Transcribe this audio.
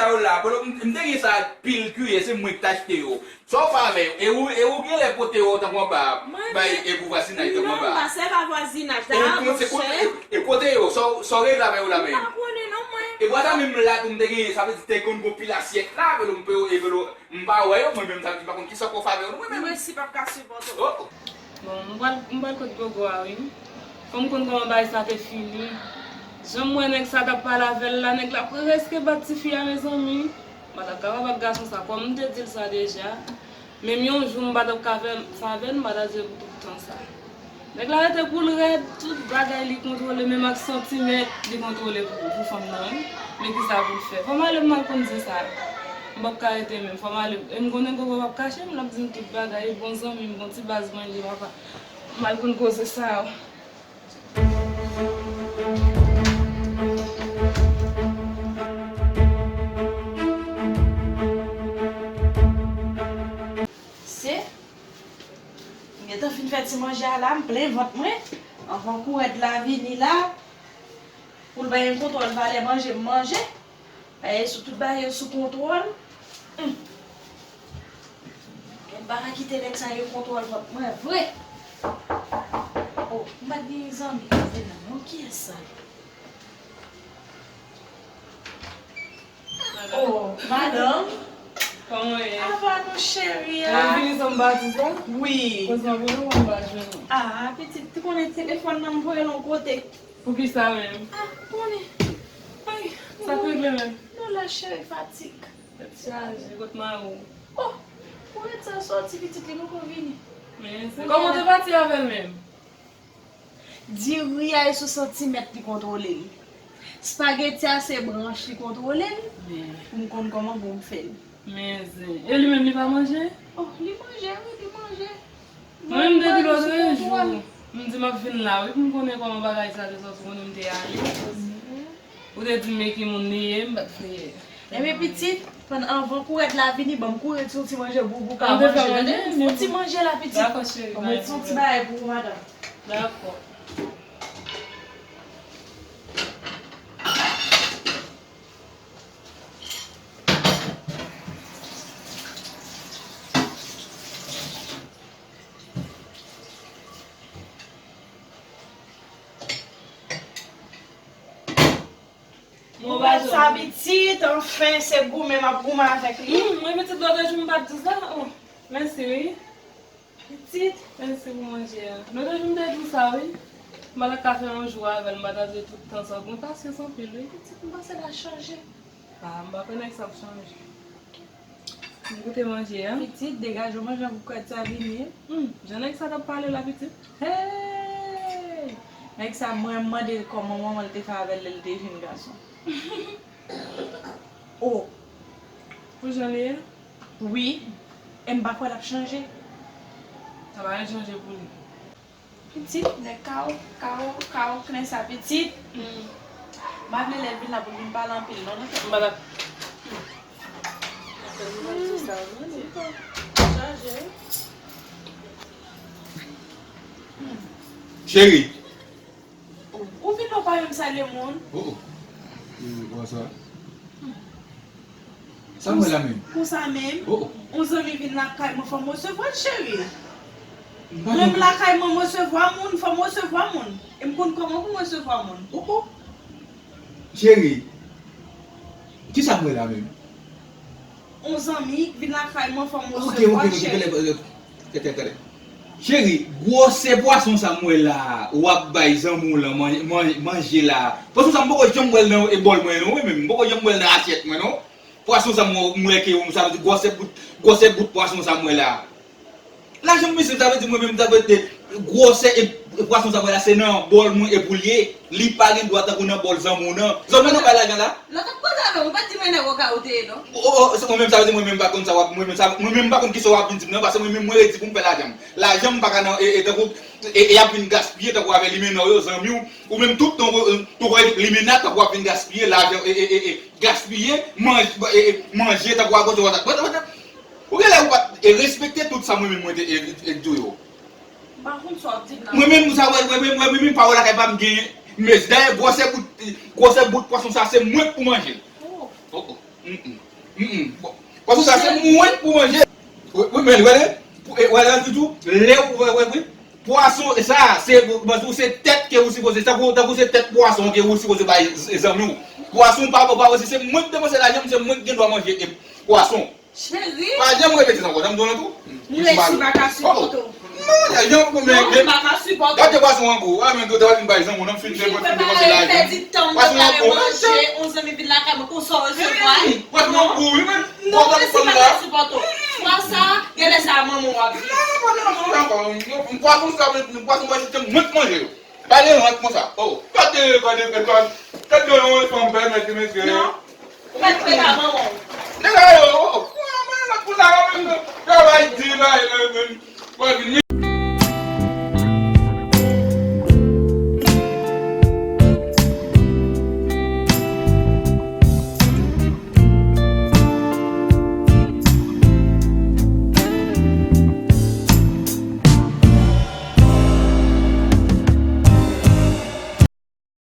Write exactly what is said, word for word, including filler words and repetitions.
Yo la, bro, m, m te gen sa pil kiyè, se mwen ki t achte yo. Sa w fè avè yo? E ou, e ou genlè pote yo tankou anba, bay e pou vwazinaj tankou anba. Non, pa se pa vwazinaj, e ou konn se kote, e, e kote yo, sa w, sa w regle avè yo la menm? M pa konnen non, mwen. E bwat a menm la tou m te genyen, sa vle di te konn gon pil asyèt la, velo m pe yo, e velo m pa wè yo, mwen menm sa vle di m pa konn kisa w fè avè yo non, mwen menm. Mwen si p ap ka sipòte w. Oh, oh. Bon, m pral, m pral kot gogo a wi. Fò m konn kòman bagay sa te fini. Jan m wè nèg sa t ap pale avè l la, nèg la prèske bat tifi a, mezanmi. M pa t ap kapab ak gason sa, kòm m te di l sa deja. Menm yon jou m pa t ap ka fè sa avè l, m pa t ap di l pou tout tan sa. Nèg la rete kou l rèd, tout bagay li kontwole, menm ak santimèt li kontwole pou, pou fanm nan wi. Men kisa pou l fè? Fò m ale m al konn di sa. M p ap ka rete menm, fò m ale. E m konnen gogo p ap kache m, l ap di m tout bagay, bon zanmi m, bon ti baz mwen li papa. M al konn koze sa yo. Se, m gentan fin fè ti manje a la, m plen vant mwen. Anvan kourèd la vini la, pou l bay yon kontwòl valè manje m manje. Bagay sou tout bagay yo sou kontwòl. Hmm. Gen pa ka kite nèg sa yo kontwòl vant mwen vre. Oh, m pa t gen zanmi ki te la non, kiyès sa? Oh, madanm. Kòman w ye? Ava nou cheri a? Mwen vini san m pa di sa? Wi. Koz mwen vini w pa jwenn ou. Ah, pitit, ti konnen telefòn nan m voye l yon kote. Poukisa menm? Ah, konnen. Ay, sa k regle menm? Non la cheri, fatig. Tèt chaje, kot mari w? Oh, pou ret sa soti pitit li poko vini. Men, se kòman w te pati avè l menm? Diri a e sou santimèt li kontwole l. Spageti a se branch li kontwole l. Men. Pou m konn kòman pou m fè l. Men zen. E li menm li pa manje? Oh, li manje, wi, li manje. Mwen menm depi lòtrejou, m di m ap vin la, wi, pou m konnen kòman bagay sa te sòti, konnen m te ale. Ou te di m men ki moun li ye, m pa t vle. Enben pitit, pandan anvan kourèd la vini, ban m kouri ti yon ti manje boubou ka manje, tande? Yon ti manje la pitit. Dakò, cheri. Ban m ti yon ti bagay pou ou, madanm. Dakò. Mwen pa sa pitit, anfen, se goumen m ap goumen avèk li. Hmm, mwen pitit lòt jou m pa t di sa. Oh, mèsi wi. Pitit. Mèsi pou manje a. Lòt jou m te di w sa wi. M pa t ka fè yon jou avè l, m pa t ap di tout tan sa. Gen pasyans anpil wi. Pitit, m panse l a chanje. Ah, m pa kwè nèg sa ap chanje. M goute manje a. Pitit, degaje w manje an pou kwèt sa vini. Hmm, jan nèg sa t ap pale la, pitit. Hey! Nèg sa, mwen mande l kòman manman l te fè avè l lè l te jèn gason. Oh! Pou jan li ye? Wi. E m pa kwè l ap chanje. Sa pa yon chanje pou li. Pitit, nèg kawo, kawo, kawo, knen sa pitit. Hmm. M pa vle lè l vin la pou l vin pale anpil, non, non. M pa t ap. Cheri. Ou vin la, ou pa menm salye moun. Oh, oh. Sa m wè la menm. Konsa menm, yon zanmi vin lakay mwen, fò m resevwa l, cheri. Mwen menm lakay mwen, m resevwa moun, fò m resevwa moun. E m konn kòman pou m resevwa moun. Oh, oh. Cheri, kisa m wè la menm? Yon zanmi vin lakay mwen, fò m resevwa l, cheri. Tèt, tèt, tèt. Cheri, gwosè pwason sa m wè la, w ap bay zanmi w lan man-, man-, manje la. Pwason sa m poko janm wè l nan e bòl mwen non, wi, men m poko janm wè l nan asyèt mwen non. Pwason sa m wè, m wè ke w, sa vle di gwosè bout, gwosè bout pwason sa m wè la. Lajan m misye, sa vle di mwen menm, sa vle di gwosè e, e pwason sa m wè la, se nan bòl mwen e pou l ye. Li pa gen dwa tankou nan bòl zanmi w nan. Zanmi w nan bay lajan la. Lòt ap koze avè w, ou pa t di mwen nèg oka ou te ye non. O, o, o, se mwen menm, sa vle di mwen menm m pa konn sa w ap, mwen menm sa, mwen menm m pa konn kisa w ap vin di m nan, paske mwen menm mwen redi pou m fè lajan m. Lajan m pa ka nan, e, e, tankou, e, e y ap vin gaspiye tankou avè limenna w yo, zanmi w, ou menm tout tan w, w, w, limenna tankou w ap vin gaspiye lajan, e, e, e, e, gaspiye, manj-, e, e, manje tankou a kote w ap, ou genlè ou pa t, e, respekte tout sa mwen menm mwen te, e, e, di w yo. M pa konn sa w ap di m la. Mwen menm, sa wè, mwen menm, mwen menm, pawòl lakay pa m genyen. Men, dayè, gwosè bout, gwosè bout pwason sa, se mwen k pou manje l. Oh. Oh, oh. Pwason sa se mwen pou manje. Wi, men wè, wè, wè, tou, lè ou wè, wè, wi. Pwason sa, se, se tèt ke ou sipoze, tankou, tankou se tèt pwason ke ou sipoze bay zanmi w. Pwason pa, pa, se, se mwen ki depanse lajan m, se mwen ki gen dwa manje pwason. Cheri. Pa janm repete sa ankò, janm di w non tou. M resi pa ka sipòte w. Non, jan pou men. Non, m pa ka sipòte w. Gade pwason an gwo. A men do ta vin bay zanmi w, non, m fin depanse lajan. Pèdi tan m nan kay manje, yon zanmi vin lakay mwen, konsa w resevwa l. Pwason an gwo, wi, men. Non, m resi pa ka sipòte w. Fwa sa, genlè sa manman w ap di. Non, non, non, non, non, non, pwason sa, pwason pa se mwen k manje yo. Pa gen rant konsa. Oh, gade, gade, gade, gade yon fanm pèmèt mesye. Non. Ou mèt pè pa manman w. Nèg la yo, oh, oh, mwen rant konsa, mwen menm, travay di, bay, mwen, mwen, mwen,